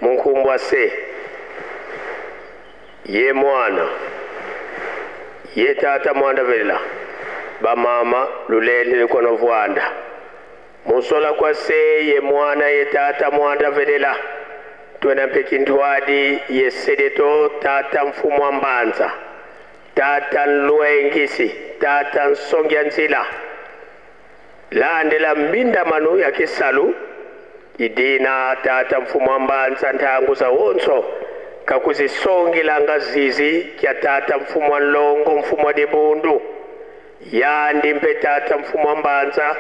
Munkumbwa se ye mwana ye tata mwanda velela bamama lulende likono vwanda musola kwa se ye mwana ye tata mwanda velela twena mpeki ntwadi ye sedeto tata mfumu wa mbanza tata nlwengisi tata nsongi ya nzila landela mbindamanu ya kisalu idina tata mfumu wa mbanza ntangu za wonso kakuzisongilanga zizi kya tata mfumu wa nlongo mfumu wa dibundu yandi mpe tata mfumu wa mbanza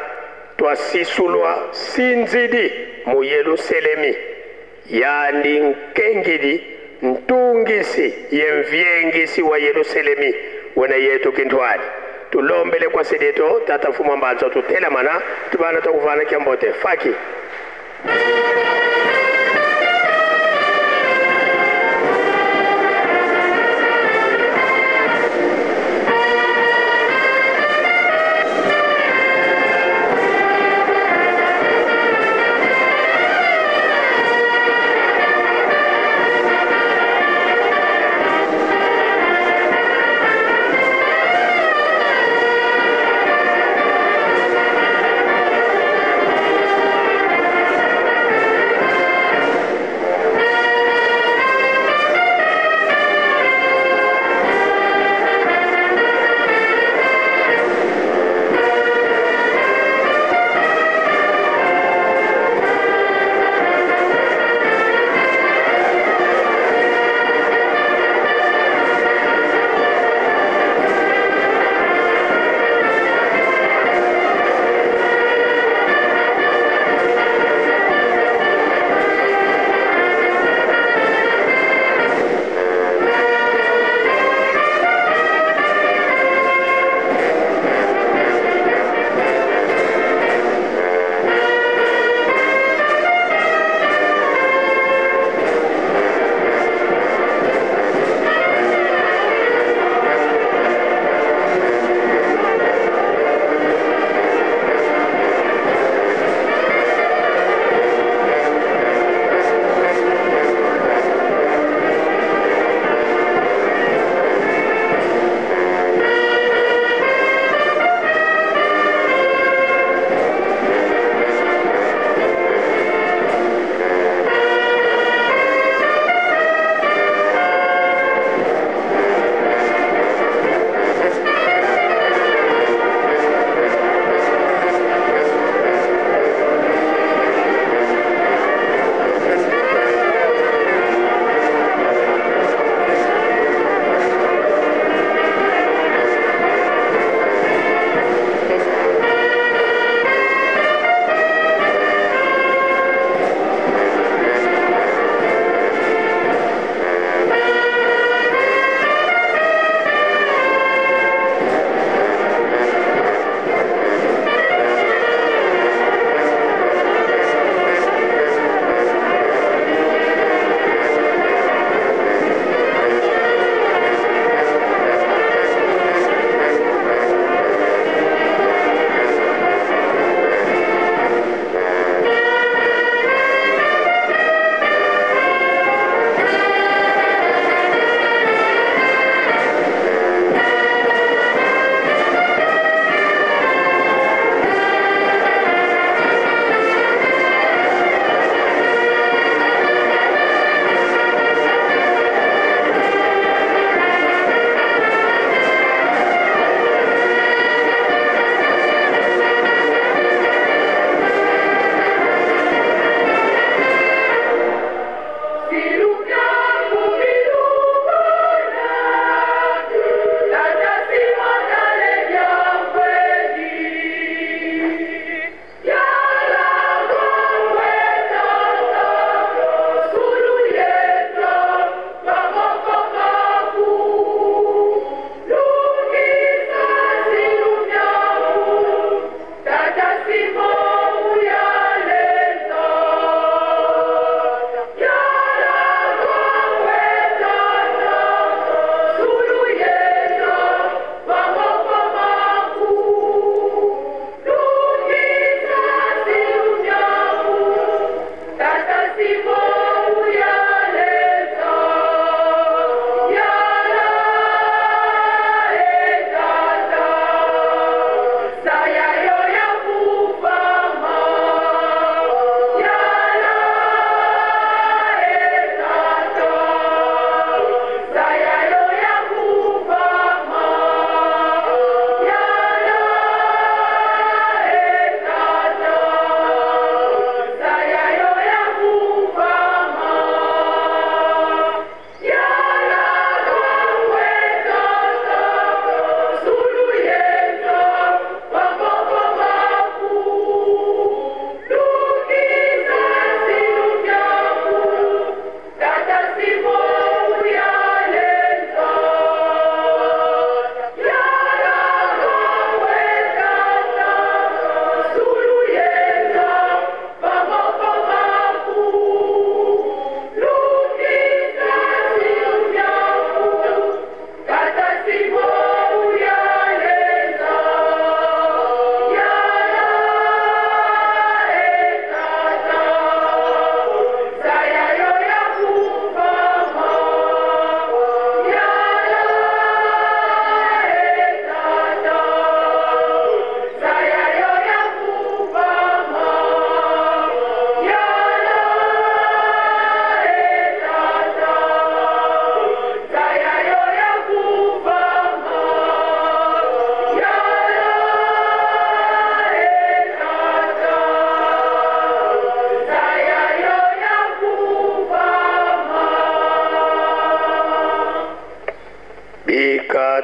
twasisulwa sinzidi mu Yerusalemi yandi nkengidi ntungisi ye mvyengisi wa Yerusalemi wena yetu kintwali tulombele kwa sedeto tata mfumu wa mbanza tutelamana tubana twakuvana kyambote faki.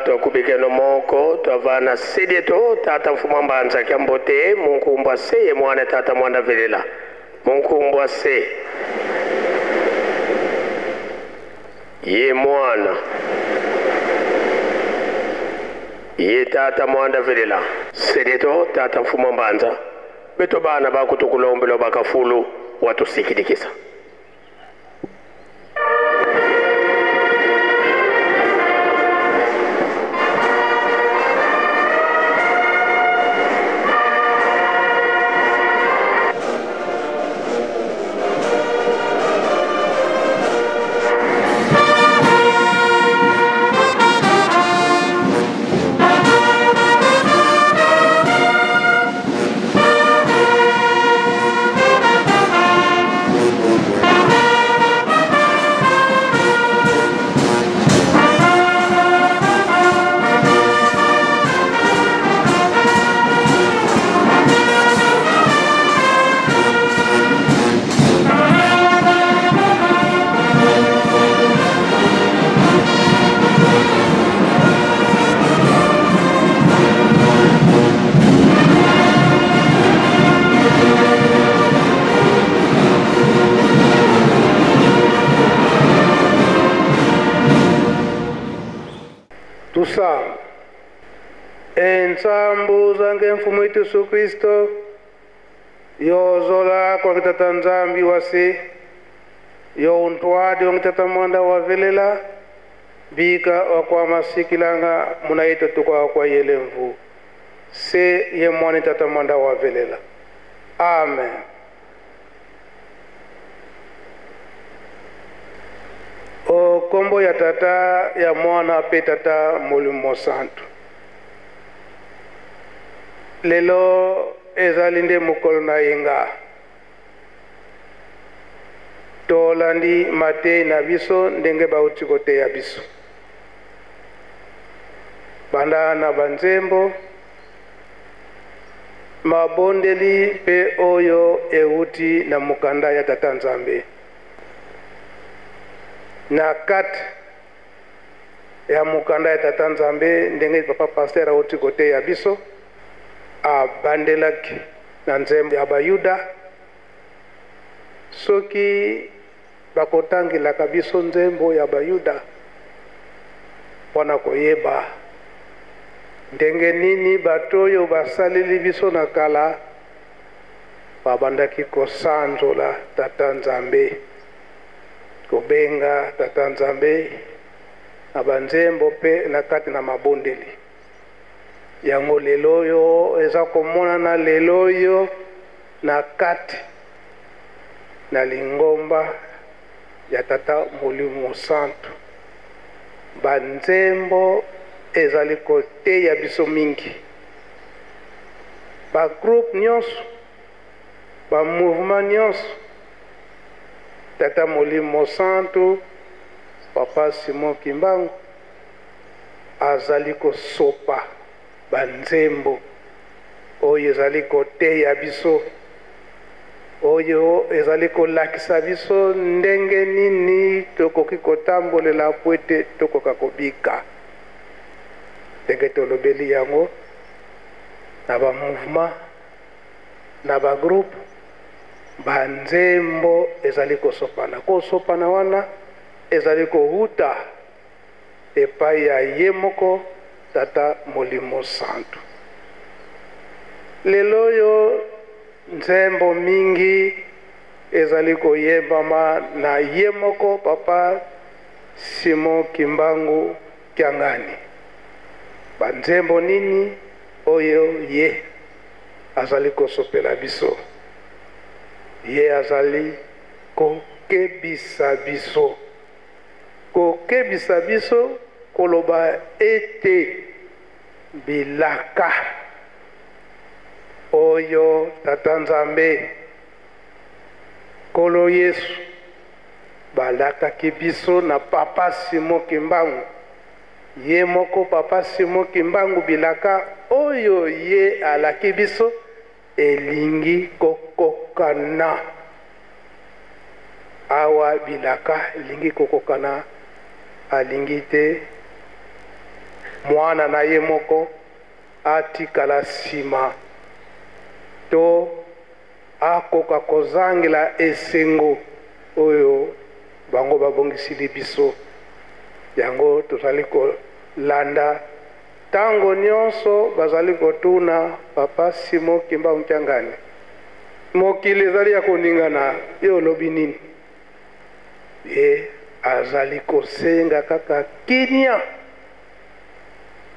Twakubikeno moko twavana sedieto tata mfumu mbanza kya mbote munkumbwa se ye mwana tata mwana velela munkumbwa se ye mwana ye tata mwanda velela sedieto tata mfumu mbanza beto bana bakutukulombelo bakafulu watusikilikisa. Tusamba entsambu zange mfumu wetu Yesu Kristo yozola kwa kitata nzambi wase yo untwadi wa kitata mwanda wa velela bika wa kwa masikilanga munaito tukwa kwa yelemvu se ye mwani tata mwanda wa velela. Amen. O kombo ya tata ya mwana pe tata molimo santu. Lelo ezali nde mokolo na yenga. Tolandi matei na biso ndenge bauti koteya biso. Banda na banzembo mabondeli pe oyo euti na mokanda ya tata Nzambe. Na kati ya mokanda ya tata Nzambe ndenge papa pasteur auti koteya biso abandelaki na nzembo ya Bayuda. Soki bakotangelaka biso nzembo ya Bayuda mpona koyeba ndenge nini bato oyo basaleli biso na kala babandaki kosanzola tata Nzambe, kobenga tata Nzambe na banzembo mpe na kati na mabondeli. Yango lelo oyo eza komonana lelo oyo na kati na lingomba ya tata Molimo Santu. Banzembo ezali koteya biso mingi. Ba groupe nyonso, ba mouvement nyonso, tata Molimo Santu, papa Simon Kimbangu azali kosopa banzembo oyo ezali koteya biso, oyo ezali kolakisa biso ndenge nini tokoki kotambolela po ete tokoka kobika. Ndenge tolobeli yango na ba mouvement, na ba groupe, banzembo ezali kosopana. Kosopana wana ezali kohuta epai ya ye moko tata Molimo Santu. Lelo oyo nzembo mingi ezali koyembama na ye moko papa Simon Kimbangu Kiangani. Banzembo nini oyo ye azali kosopela biso? Ye azali kokebisa biso. Kokebisa biso koloba ete bilaka oyo tata Nzambe Nkolo Yesu balakaki biso na papa Simon Kimbangu, ye moko papa Simon Kimbangu, bilaka oyo ye alaki biso elingi kokokana. Awa bilaka elingi kokokana, alingi te mwana na ye moko atikala nsima to akoka kozangela esengo oyo bango babongisili biso. Yango tozali kolanda ntango nyonso bazali kotuna Papa Simon Kimbangu Kiangani, mokili ezali ya koningana, ye olobi nini? Ye azali kosenga kaka kimia,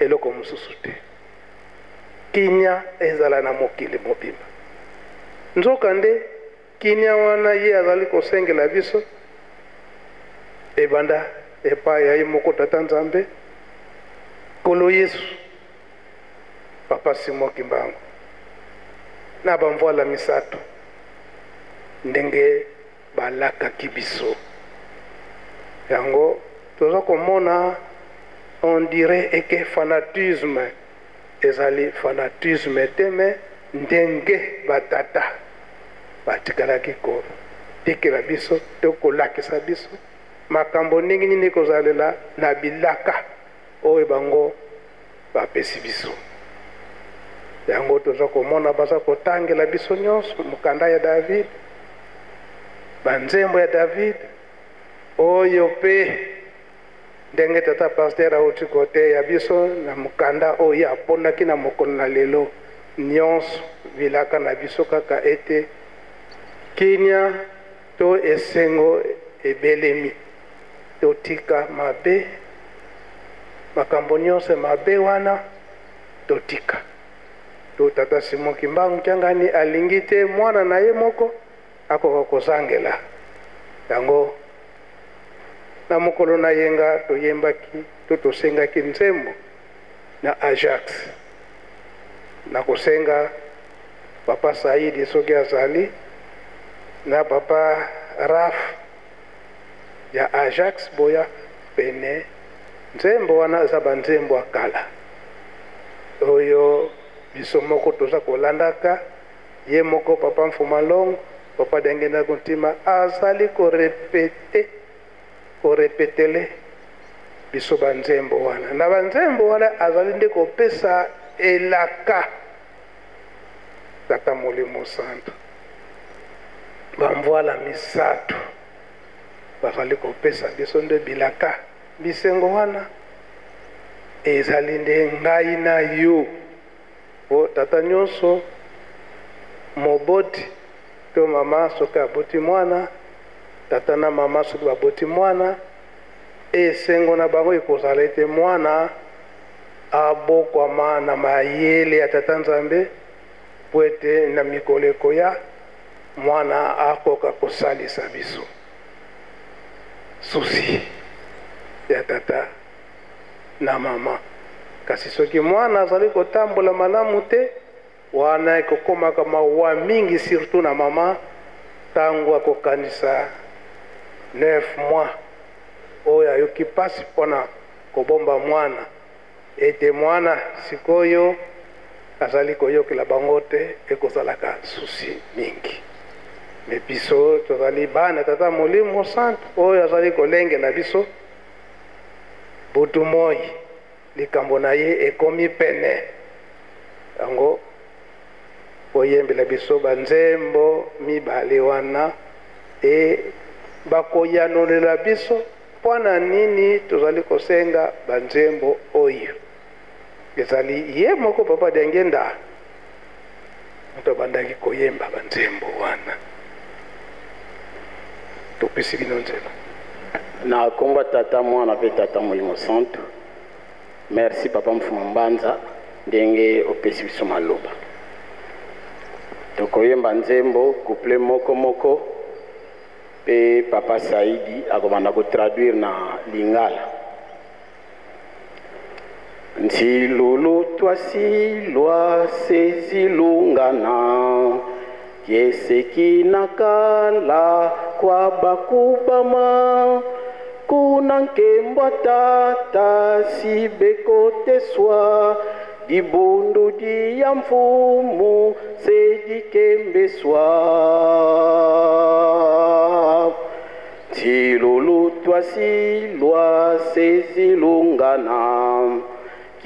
eloko mosusu te. Kimia ezala na mokili mobimba. Nzokande kimia wana ye azali kosengela biso ebanda epai ya ye moko Tata Nzambe, Nkolo Yesu, Papa Simon Kimbangu na bamvwala misato ndenge balakaki biso. Yango toza komona on dirait eke fanatisme, ezali fanatisme te, me ndenge batata batikalaki kotikela biso to kolakisa biso makambo ndenge nini kozalela na bilaka oyo bango bapesi biso. Yango toza komona baza kotangela biso nyonso mokanda ya David, banzembo ya David oyo mpe ndenge tata pasteur auti koteya biso na mokanda oyo aponaki na mokolo na lelo. Nyonso bilaka na biso kaka ete kimia to esengo ebelemi, totika mabe, makambo nyonso mabe wana totika. To tata Simon Kimbangu Kiangani alingi te mwana na ye moko akoka kozangela yango. Na mokolo na yenga toyembaki to tosengaki nzembo na Ajax, na kosenga Papa Saidi soki azali na Papa Raf ya Ajax boya pene. Nzembo wana eza banzembo ya kala oyo biso moko toza kolandaka. Ye moko Papa Mfuma Longo, Papa Dengenda Kuntima azali korepete korepetele biso banzembo wana. Na banzembo wana azali nde kopesa elaka Tata Molimo Santu, bamvwala misato bazali kopesa biso nde bilaka. Bisengo wana ezali nde ngai na yo, po tata nyonso moboti to mama soki aboti mwana, tata na mama soki baboti mwana, esengo na bango ekozala ete mwana abokwama na mayele ya Tata Nzambe, po ete na mikolo ekoya mwana akoka kosalisa biso. Susi ya tata na mama. Kasi soki mwana azali kotambola malamu te, wana ekokomaka mawa mingi, surtout na mama ntango akokanisa 9 mois oyo ayoki mpasi mpona kobomba mwana, ete mwana sikoyo azali koyokela bango te, ekozalaka susi mingi. Me biso tozali bana Tata Molimo Santu oyo azali kolengela biso butu moi, likambo na ye ekomi pene. Yango koyembela biso banzembo mibale wana e bakoyanolela biso mpo na nini tozali kosenga banzembo oyo. Ezali ye moko Papa Diangienda moto abandaki koyemba banzembo wana. Topesi bino nzela. Na komba Tata, Mwana mpe Tata Molimo Santu. Merci Papa Mfuma Mbanza ndenge opesi biso maloba. Tokoyemba nzembo couple moko moko mpe Papa Saidi akobanda kotraduire na lingala. Nzilulu twasilwa sezilungana kiesekinakala kwa bakubama kuna nkembwa tata sibekoteswa dibundu dia mfumu sedikembeswa. Nzilulu twasilwa sezilungana.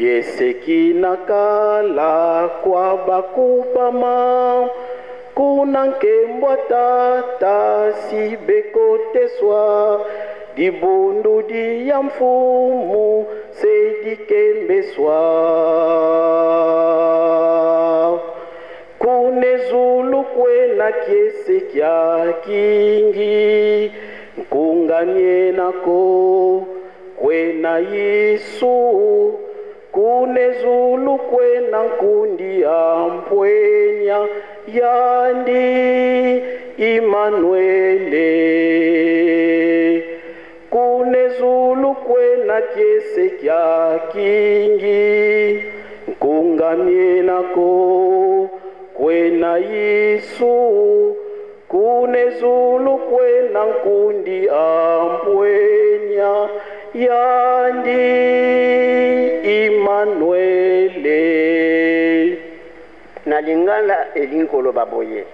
Kieseki na kala kwa bakubama kuna nkembwa tata sibekoteswa dibundu dia mfumu sedikembeswa kunezulu kwena kiese kya kingi nkunganie nako kwena Yesu kunezulu kwena nkundi ya mpwenya yandi Imanuele kunezulu kwena kiese kya kingi nkungamie nako kwena Yesu kunezulu kwena nkundi ampwenya yandi Imanuele. Na lingala elingi koloba boye: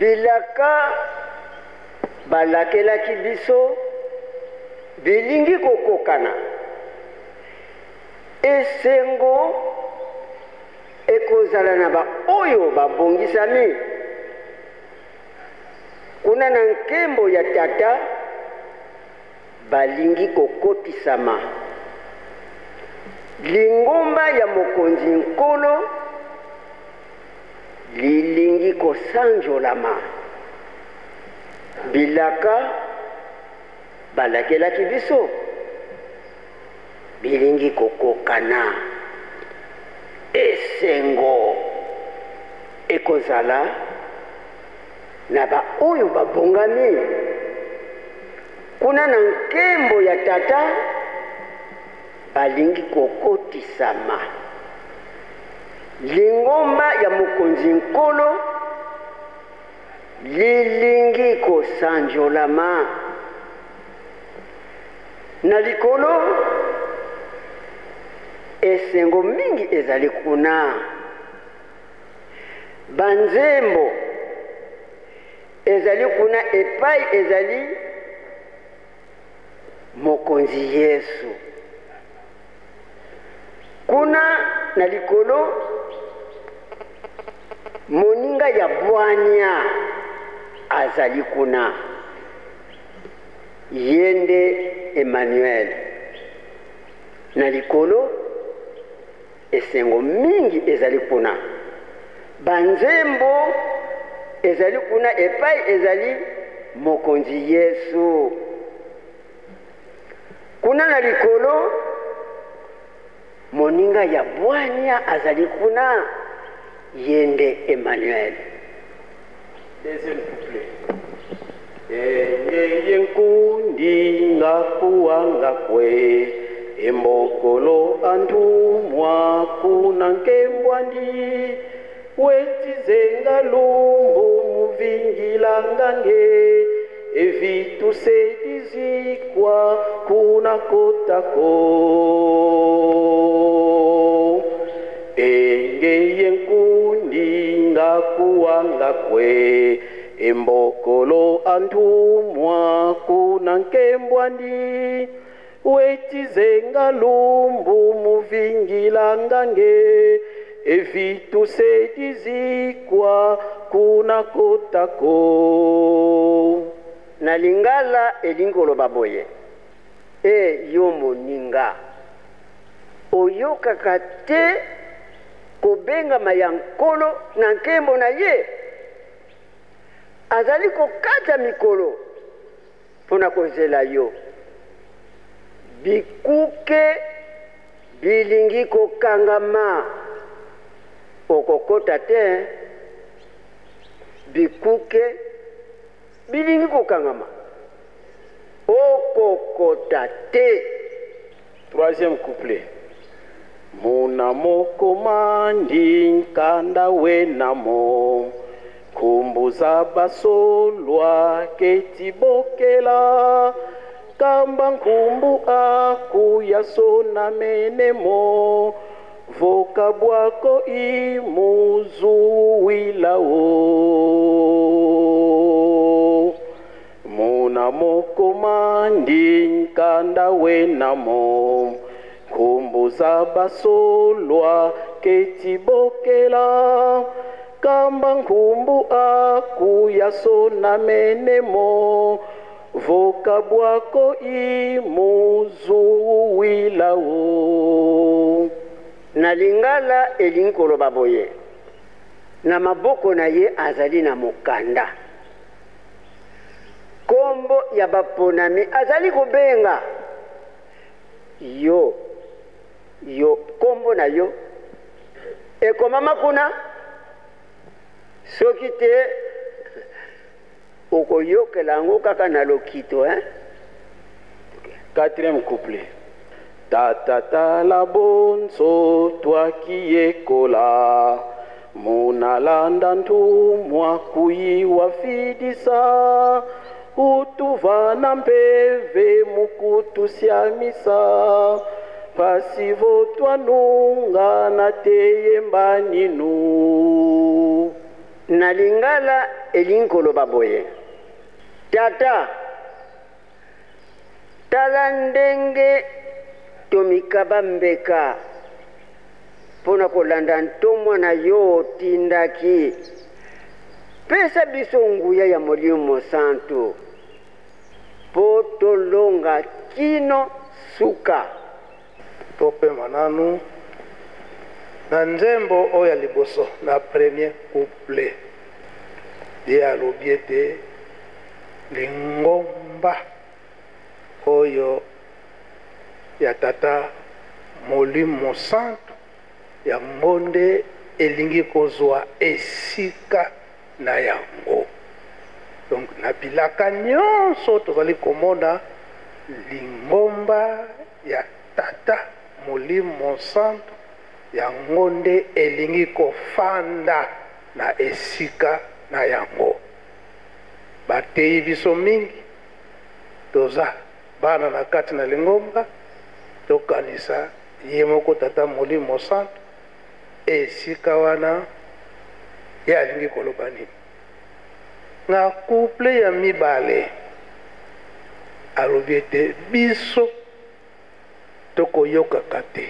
bilaka balakelaki biso bilingi kokokana, esengo ekozala na baoyo babongisami kuna na nkembo ya tata balingi kokotisama. Lingomba ya mokonzi nkolo lilingi kosanjolama. Bilaka balakelaki biso bilingi kokokana, esengo ekozala na baoyo babongami kuna na nkembo ya tata balingi kokotisama. Lingomba ya mokonzi nkolo lilingi kosanjolama. Na likolo esengo mingi ezali kuna, banzembo ezali kuna epai ezali mokonzi Yesu. Kuna na likolo moninga ya bwanya azali kuna, ye nde Emmanuel. Na likolo esengo mingi ezali kuna, banzembo ezali kuna epai ezali mokonzi Yesu. Kuna na likolo moninga ya bwanya azali kuna, ye nde Emmanuel. Deuxième couplet. Engeye nkundi ngakuanga kwe embokolo antumwa kuna nkembwandi wetizenga lumbu muvingilangange evitu sedizikwa kuna kotako. Engeye nkundi ngakuanga kwe embokolo antumwa kuna nkembwandi wetizenga lumbu muvingilangange evitu sedizikwa kuna kotako. Na lingala elingi koloba boye: e yo moninga, oyokaka te kobengama ya nkolo na nkembo na ye, azali kokata mikolo mpona kozela yo. Bikuke bilingi kokangama, okokota te. Bikuke bilingi kokangama, okokota te. Troisième couplet. Muna moko mandi nkanda wenamo kumbuza basolwa ketibokela kamba nkumbu akuya sona menemo voka bwako imuzuwilao. Muna moko mandi nkanda wenamo Nkhumbu za basolwa keti bokela kamba nkhumbu akuya sona menemo voka bwako imuzuwilao. Na lingala elingi koloba boye, na maboko na ye azali na mokanda, kombo ya baponami azali kobenga yo, yo kombo na yo ekomama kuna, soki te okoyokela yango kaka na lokito, hein? Quatrième couplet. Tata tala bonso twakiyekola munalanda ntumwa kuyiwa fidisa utuvana mpeve mukutusiamisa pasivo twanunga na teyembaninu. Na lingala elingi koloba boye, tata tala ndenge tomikaba mbeka mpo na kolanda ntomwa na yo otindaki, pesa biso nguya ya Molimo Mosantu mpo tolonga kino suka. Topema nanu na nzembo oyo ya liboso na premier couplet. Ye alobi ete lingomba oyo ya tata Molimo Mosantu yango nde elingi kozwa esika na yango. Donc na bilaka nyonso tozali komona lingomba ya tata Molimo Mosantu yango nde elingi kofanda na esika na yango. Bateyi biso mingi, toza bana na kati na lingomba, tokanisa ye moko tata Molimo Mosantu esika wana ye alingi koloba nini. Na couple ya mibale alobi ete biso tokoyokaka te,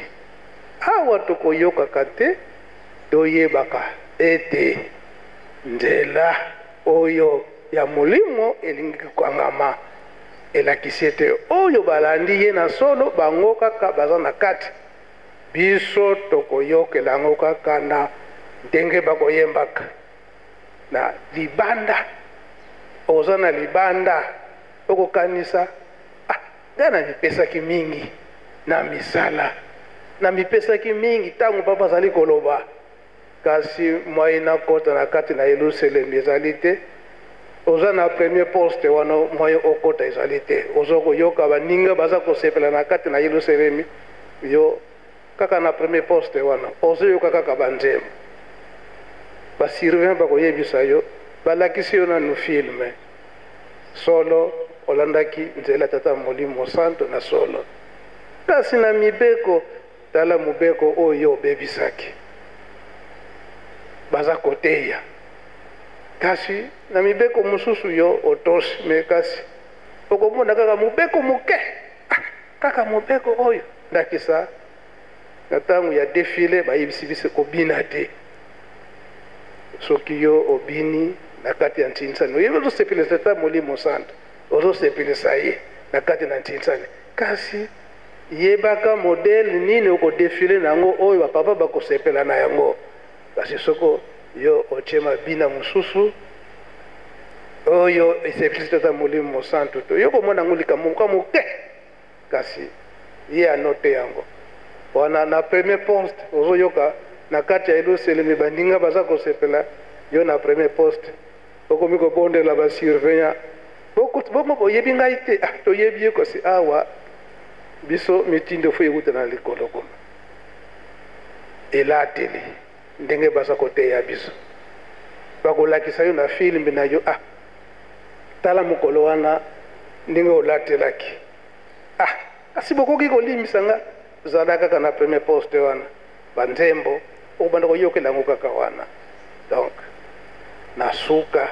awa tokoyokaka te, toyebaka ete nzela oyo ya molimo elingi kokangama, elakisi ete oyo balandi ye na solo bango kaka baza na kati, biso tokoyokela yango kaka na ndenge bakoyembaka na libanda. Oza na libanda okokanisa, ah, ngai namipesaki mingi na misala, namipesaki mingi ntango papa azali koloba, kasi mwai nakota na kati na Yelusalemi ezali te. Oza na premier poste wana mwai okota ezali te. Oza koyoka baninga baza kosepela na kati na Yelusalemi, yo kaka na premier poste wana ozoyoka kaka banzembo. Basurveillant bakoyebisa yo, balakisi yo nanu filme solo olandaki nzela tata Molimo Santo na solo, kasi na mibeko tala mobeko oyo obebisaki. Baza koteya, kasi na mibeko mosusu yo otosi, me kasi okomona kaka mobeko moke, ah, kaka mobeko oyo. Ndakisa na ntango ya defile bayebisi biso kobina te. Soki yo obini na kati ya ntinsani, oyebi ozosepelisa ta Molimo Santo, ozosepelisa ye na kati na ntinsani, kasi yebaka modele nini okodefile na yango oyo bapapa bakosepela na yango. Kasi soko yo otie mabina mosusu oyo esepelisi tata Molimo Mosantu to yo komona yango likambo moko moke, kasi ye anote yango wana na premier poste. Ozoyoka na kati ya Yelusalemi baninga baza kosepela, yo na premier poste okomi kobondela basurveillant, bongo boyebi ngai te? Ah, toyebi ye, kasi awa biso mitindo fo ekuta na likolo kuna elateli ndenge baza koteya biso. Bakolakisa yo na filme na yo, ah, tala mokolo wana ndenge olatelaki, ah, kasi bokoki kolimbisa nga. Zala kaka na premier poste wana, banzembo okobanda koyokela yango kaka wana. Donc na suka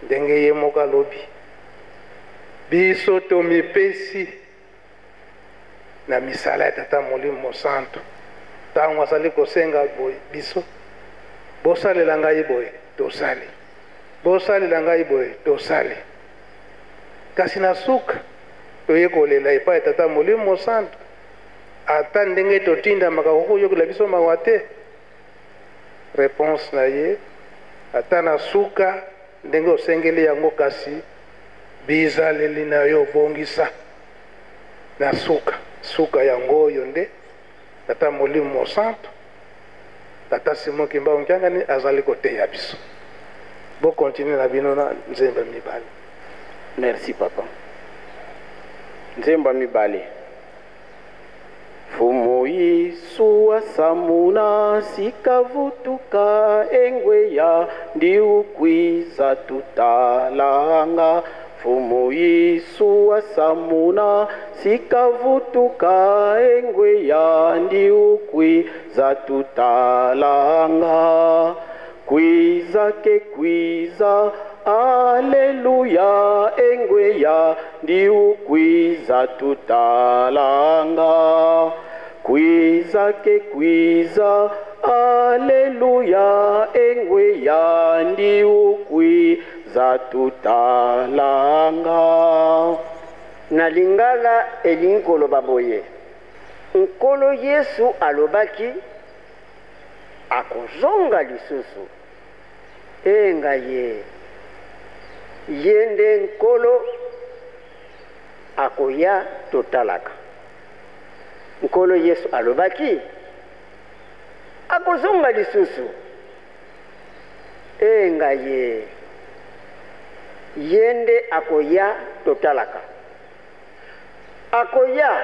ndenge ye moko alobi, biso tomipesi na misala ya Tata Molimo Mosantu. Ntango azali kosenga boye biso, bosalela ngai boye, tosali, bosalela ngai boye, tosali, kasi na suka toye kolela epai ya Tata Molimo Mosantu, ata ndenge totindamaka kokoyokela biso mawa te. Reponse na ye, ata na suka ndenge osengeli yango, kasi bizaleli na yo obongisa na suka. Suka yango oyo nde Tata Molimo Mosantu, Tata Simon Kimbangu Kiangani azali koteya biso. Bo continuer na bino na nzembo ya mibale. Merci papa. Nzembo ya mibale. Mfumu Yesu asamuna sikavutuka engweya ndiukwiza tutalanga. Mfumu Yesu asamuna sikavutuka engweya ndiukwiza tutalanga. Kwiza ke kwiza, aleluya, engweya ndiukwiza tutalanga. Kwiza ke kwiza, aleluya, engweya ndiukwiza tutalanga. Na lingala elingi koloba boye, Nkolo Yesu alobaki akozonga lisusu. E ngai ye, ye nde Nkolo akoya totalaka. Nkolo Yesu alobaki akozonga lisusu. E ngai ye, ye nde akoya totalaka. Akoya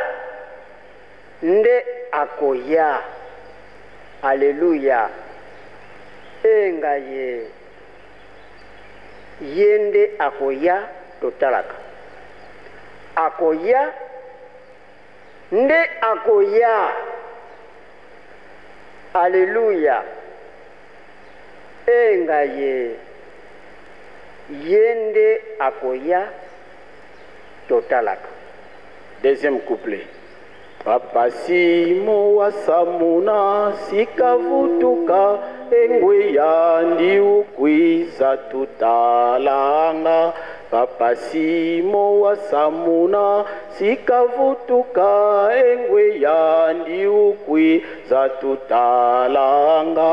nde akoya. Aleluya. E ngai ye, ye nde akoya totalaka. Akoya nde akoya. Aleluya. E ngai ye, ye nde akoya totalaka. Deuxième couplet. Papa Simo wasamuna sikavutuka engweya ndiukwiza tutalanga. Papa Simo wasamuna sikavutuka engweya ndiukwiza tutalanga.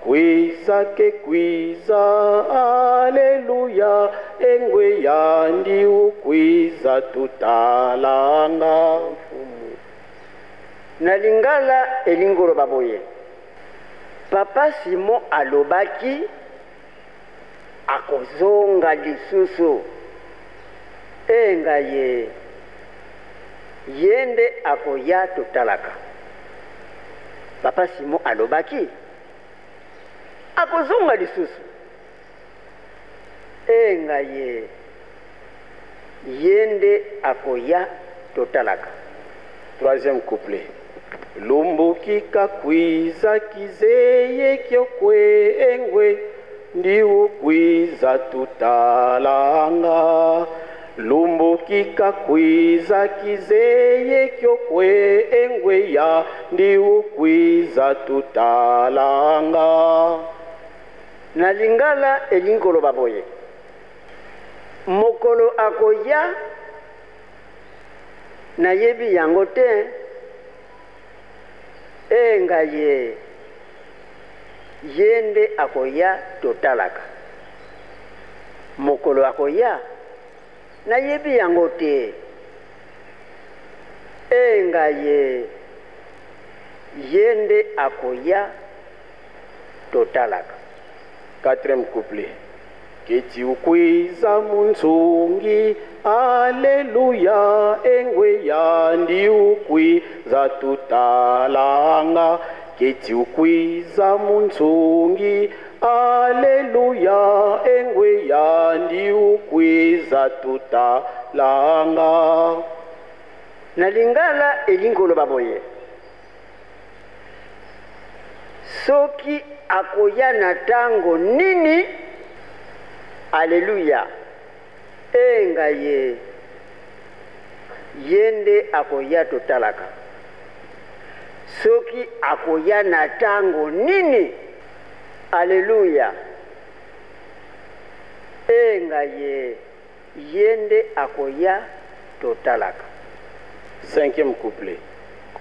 Kwiza ke kwiza, aleluya, engweya ndiukwiza tutalanga. Na lingala elingi koloba boye, Papa Simon alobaki akozonga lisusu. E ngai ye, ye nde akoya totalaka. Papa Simon alobaki akozonga lisusu. E ngai ye, ye nde akoya totalaka. Troisième couplet. Lumbuki kakwiza kizeye kyokwe engwe ndiukwiza tutalanga. Lumbuki kakwiza kizeye kyokwe engwe ya ndiukwiza tutalanga. Na lingala elingi koloba boye, mokolo akoya nayebi yango te. E ngai ye, ye nde akoya totalaka. Mokolo akoya nayebi yango te. E ngai ye, ye nde akoya totalaka. Quatrième couplet. Keti ukwiza munzungi, aleluya, engweya ndiukwiza tutalanga. Keti ukwiza munzungi, aleluya, engweya ndiukwiza tutalanga. Na lingala elingi koloba boye, soki akoya na tango nini, aleluya, e ngai ye, Ye nde akoya totalaka. Soki akoya na tango nini? Aleluya! E ngai ye, ye nde akoya totalaka. Cinquième couplet.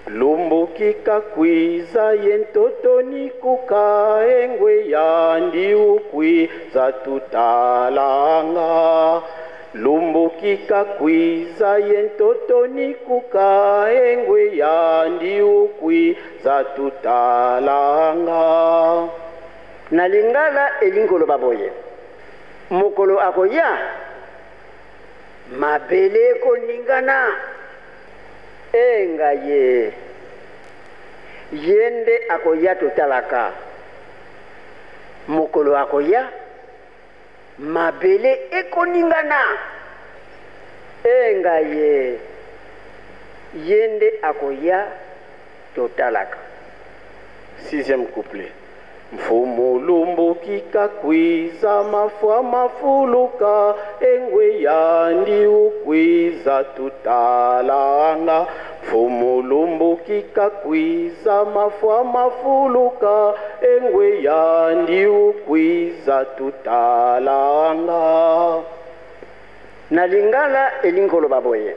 Lumbuki kakwiza ye ntoto nikuka engwe ya ndiukwiza tutalanga. Lumbuki kakwiza ye ntoto nikuka engwe ya ndiukwiza tutalanga. Na lingala elingi koloba boye, mokolo akoya, mabele ekoningana. E ngai ye, ye nde akoya totalaka. Mokolo akoya, mabele ekoningana. E ngai ye, ye nde akoya totalaka. Sixième couplet. Mfumu lumbuki kakwiza mafwa mafuluka engwe ya ndiukwiza tutalanga. Mfumu lumbuki kakwiza mafwa mafuluka engwe ya ndiukwiza tutalanga. Na lingala elingi koloba boye,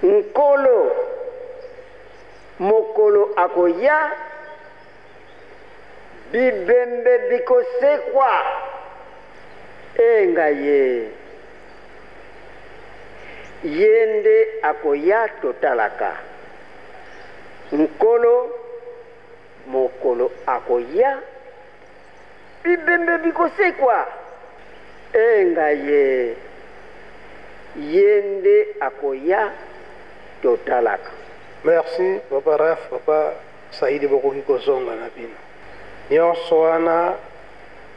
Nkolo mokolo akoya, bibembe bikosekwa. E ngai ye, ye nde akoya totalaka. Nkolo mokolo akoya, bibembe bikosekwa. E ngai ye, ye nde akoya totalaka. Merci papa Raf, papa Saidi bokoki kozonga na bino. Nyonso wana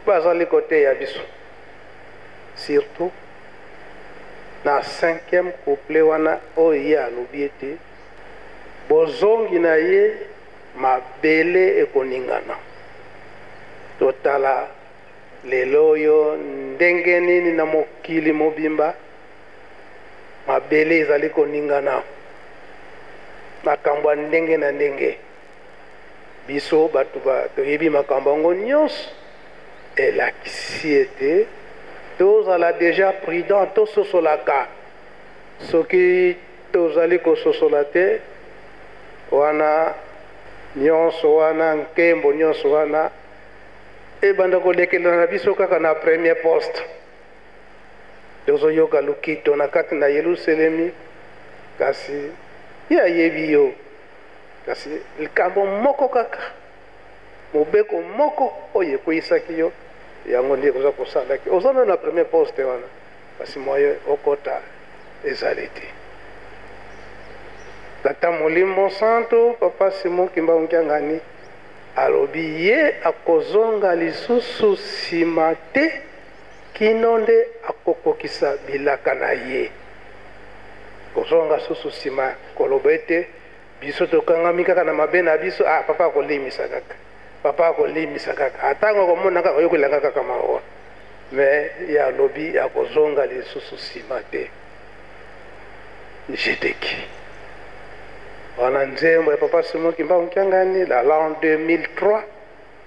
bazali koteya biso. Surtout na cinquième couplet wana oyo ye alobi ete bozongi na ye mabele ekoningana. Totala lelo oyo ndenge nini na mokili mobimba mabele ezali koningana, makambo ya ndenge na ndenge. Biso bato toyebi makambo yango nyonso, elakisi ete tozala deja prudent, tososolaka. Soki tozali kososola te, wana nyonso wana, nkembo nyonso wana ebanda kolekela na biso kaka na premier poste. Tozoyoka lokito na kati na Yelusalemi, kasi ye ayebi yo. Kasi likambo moko kaka, mobeko moko oyo ekweyisaki yo, yango nde oza kosalaki. Oza nano na premier poste wana, kasi moyen okota ezali te. Tata Molimo Santu, Papa Simon Kimbangu Kiangani, alobi ye akozonga lisusu nsima te kino nde akokokisa bilaka na ye. Kozonga susu nsima koloba ete biso tokangami kaka na mabe na biso, ah, papa akolimisa kaka, papa akolimisa kaka, atango akomona kaka oyokelanga kaka mawa. Me ye alobi akozonga lisusu nsima te. Jedeki wana nzembo ya papa Simon Kimbangu Kiangani la l'an 2003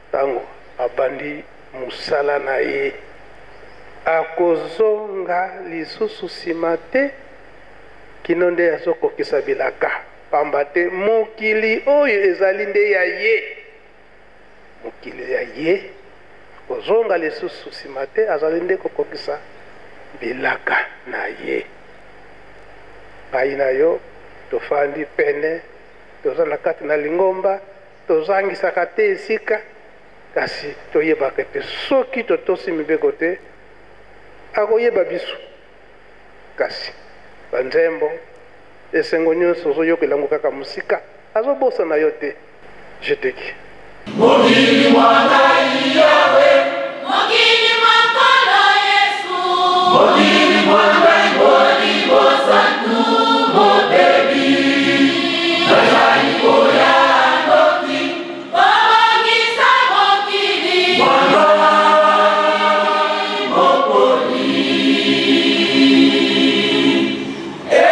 ntango abandi mosala na ye, akozonga lisusu nsima te kino nde azokokisa bilaka, pamba te mokili oyo ezali nde ya ye. Mokili ya ye, akozonga lisusu nsima te, azali nde kokokisa bilaka na ye. Ngai na yo tofandi pene, toza na kati na lingomba, tozangisaka te esika, kasi toyebaka ete soki totosi mibeko te, akoyeba biso. Kasi banzembo, esengo nyonso ozoyokela yango kaka mosika, azobosana yo te. Je te dis. Mokili mwa ngai Yawe. Mokili mwa Nkolo Yesu. Mokili mwa ngai Molimo Santu mobebi. Nazali koya noki. Kobongisa mokili. Mwa ngai moponi. Eh.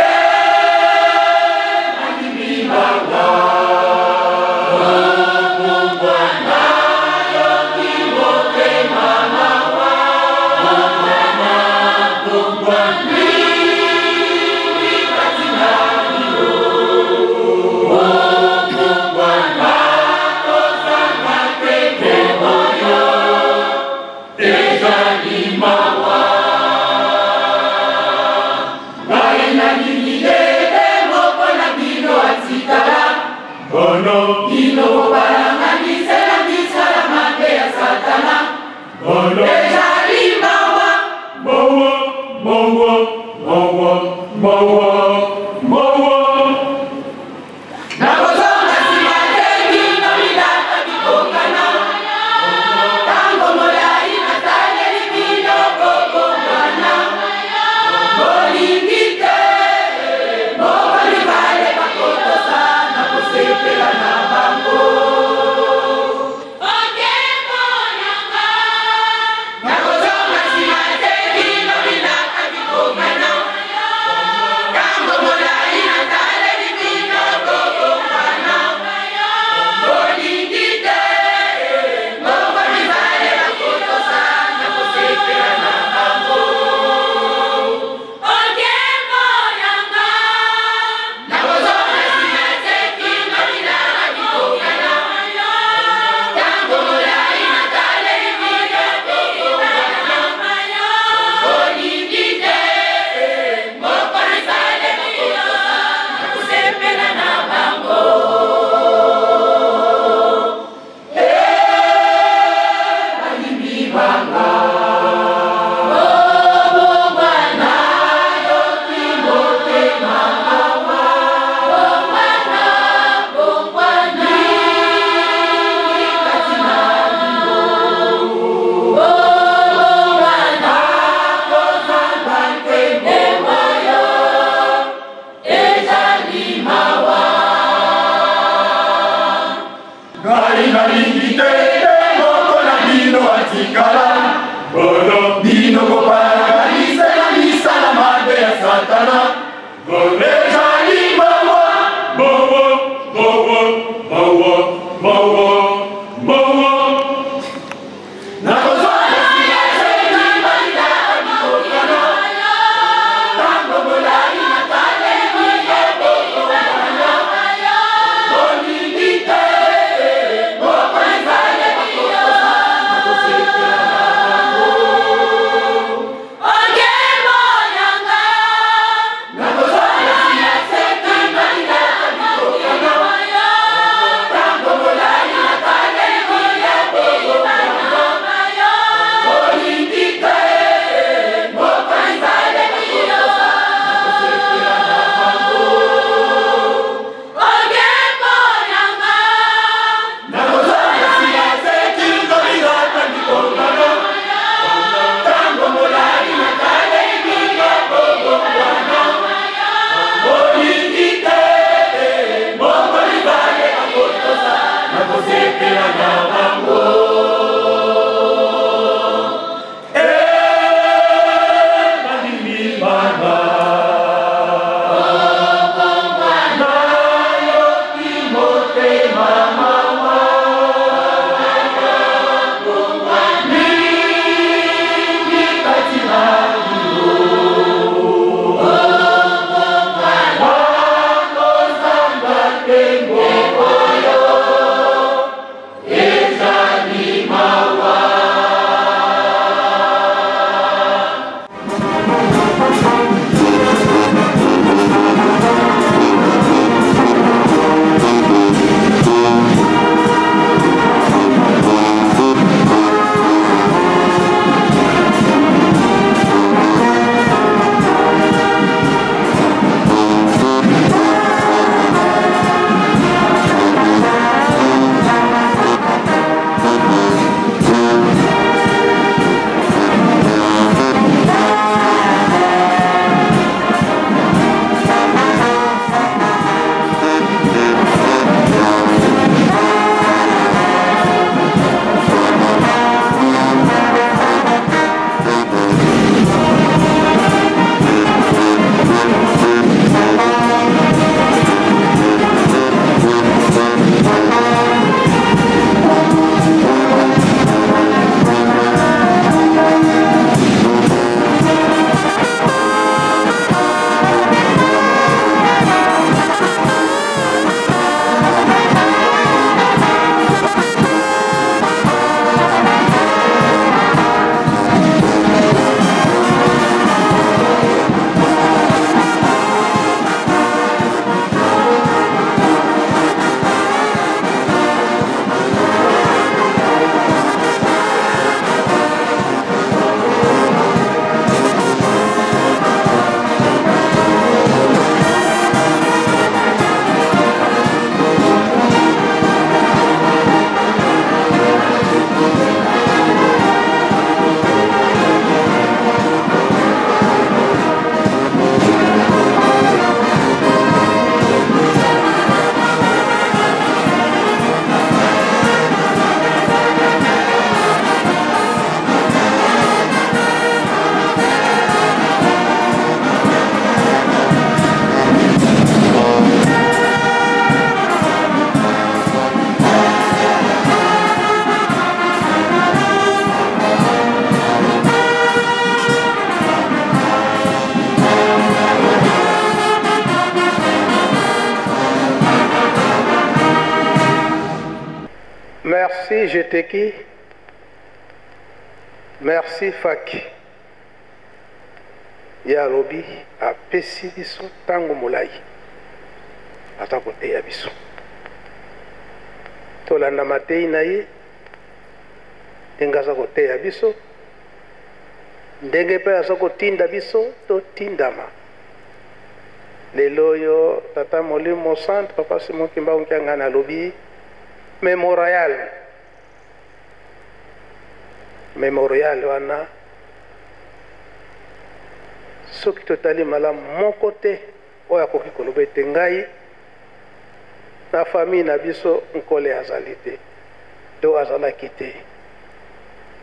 mawa, mawa, mawa. Nakozonga nsima te kino bilaka bikokana. Tango molai nataleli bino kobongwana. Bolingi te, moko mibale bakotosa, nakosepela na bango. Nakozonga nsima te kino bilaka bikokana. Tango molai nataleli bino kobongwana. Bolingi te, moko mibale bakotosa, nakosepela na bango. Nakozonga nsima te kino bilaka bikokana. Tango molai nataleli bino kobongwana. Bolingi te, moko mibale bakotosa, nakosepela na bango. Balingi banga. Bobongwana, yoki motema mawa. Bongwana, bongwana, kati na bino. Bobongwana, kozanga nkembo oyo ezali mawa. Ngai nalingi te ete moko na bino atikala bono bino kopalaganisa na misala mabe ya Satana. Ezali mawa, mawa, mawa, mawa, mawa, mawa. Nakozonga nsima te kino bilaka bikokana. Tango molai nataleli bino kobongwana. Bolingi te, moko mibale bakotosa, nakosepela na bango. Nakozonga nsima te kino bilaka bikokana. Tango molai nataleli bino kobongwana. Bolingi te, moko mibale bakotosa, nakosepela na bango. Nakozonga nsima te kino bilaka bikokana. Tango molai nataleli bino kobongwana. Bolingi te, moko mibale bakotosa, nakosepela na bango. Balingi banga. Nayoki motema mawa. Mingi kati na bino. Bakozanga nkembo oyo ezali mawa. Ngai jeteki merci faki ye alobi apesi biso ntango molai aza koteya biso tolanda mateyi na ye ndenge aza koteya biso ndenge mpe aza kotinda biso totindama lelo oyo tata molimo centre papa simon kimbangu kiangani alobi memorial memorial wana soki totali malamu moko te oyo akoki koloba ete ngai na famille na biso nkole azali te to azalaki te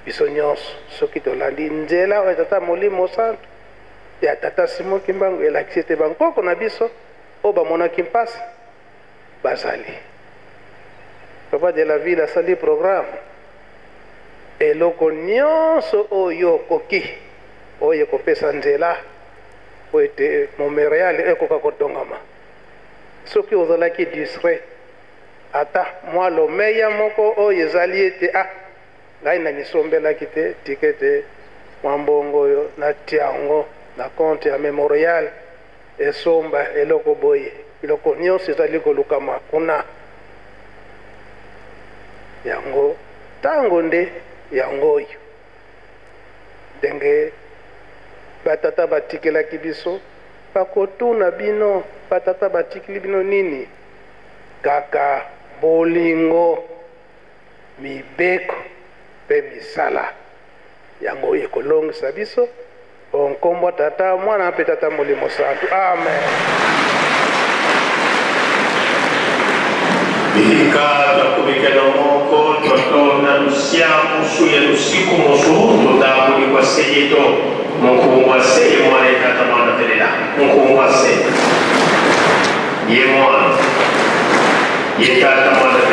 biso nyonso soki tolandi nzela oyo tata molimo santu ya tata simon kimbangu elakisi ete bankoko na biso oyo bamonaki mpasi bazali papa de la ville asali programme eloko nyonso oyo okoki oyo ekopesa nzela po ete montreal ekoka kotongama soki ozalaki distrait ata mwa lomeya moko oyo ezali ete ah ngai namisombelaki te tika ete mwa mbongo oyo natia yango na compte ya memorial esomba eloko boye biloko nyonso ezali kolukama kuna yango ntango nde yango oyo ndenge batata batikelaki biso bakotuna bino batata batikeli bino nini kaka bolingo mibeko mpe misala yango ekolongisa biso o nkombo tata mwana mpe tata molimo santu amen Bika twakubikela moko twatonda lusia musu ya lusiku musu tutambuli kwa seyeto munkungu wa seye mwana etata mwana telela munkungu wa seye ye mwana ye tata mwana.